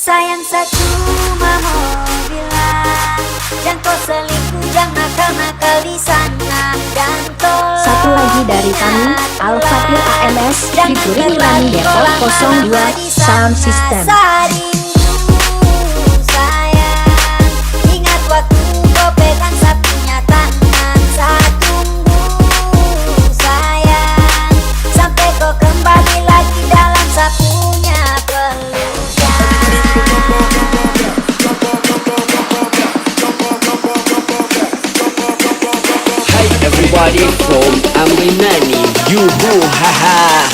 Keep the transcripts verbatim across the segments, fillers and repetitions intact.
Sayang, sa cuma mau bilang, jang kau selingkuh, jang nakal-nakal di sana. Dan tolong. Satu lagi dari kami, ingat Al-Fatir pulang, A M S, jang featuring nakal Rani balik Depok kolam kosong dua lama di sana. Sound System. Sa rindu, sayang, ingat waktu kau pegang sa punya tangan. Sa tunggu, sayang, sampai kau kembali lagi dalam sa punya peluk. Hi everybody from Amrinani, yuhu, haha.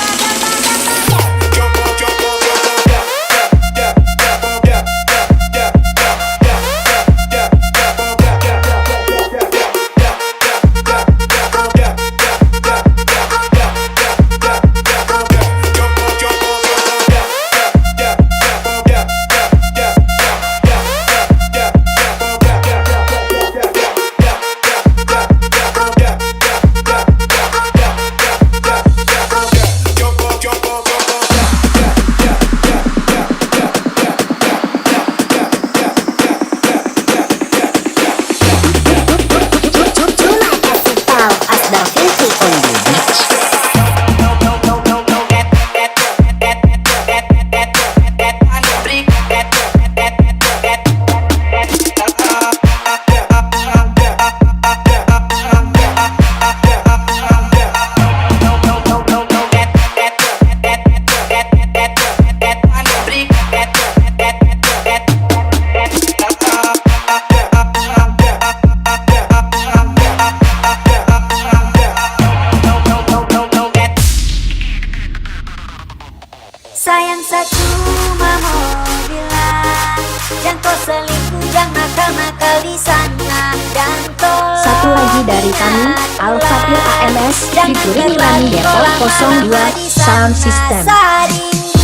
Sayang, sa cuma mau bilang, jang kau selingkuh, jang nakal-nakal di sana. Dan tolong. Satu lagi dari kami, ingat pulang, Al-Fatir A M S, jang featuring nakal Rani balik Depok kolam kosong dua lama di sana. Sound System. Sa rindu,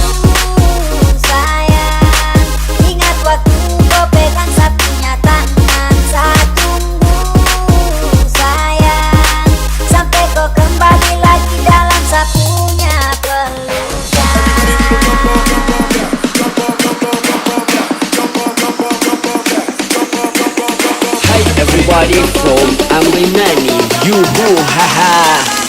sayang, ingat waktu kau pegang sa punya tangan. Sa tunggu, sayang, sampai kau kembali lagi dalam sa punya peluk. Hi everybody from Amrinani, yuhu, haha.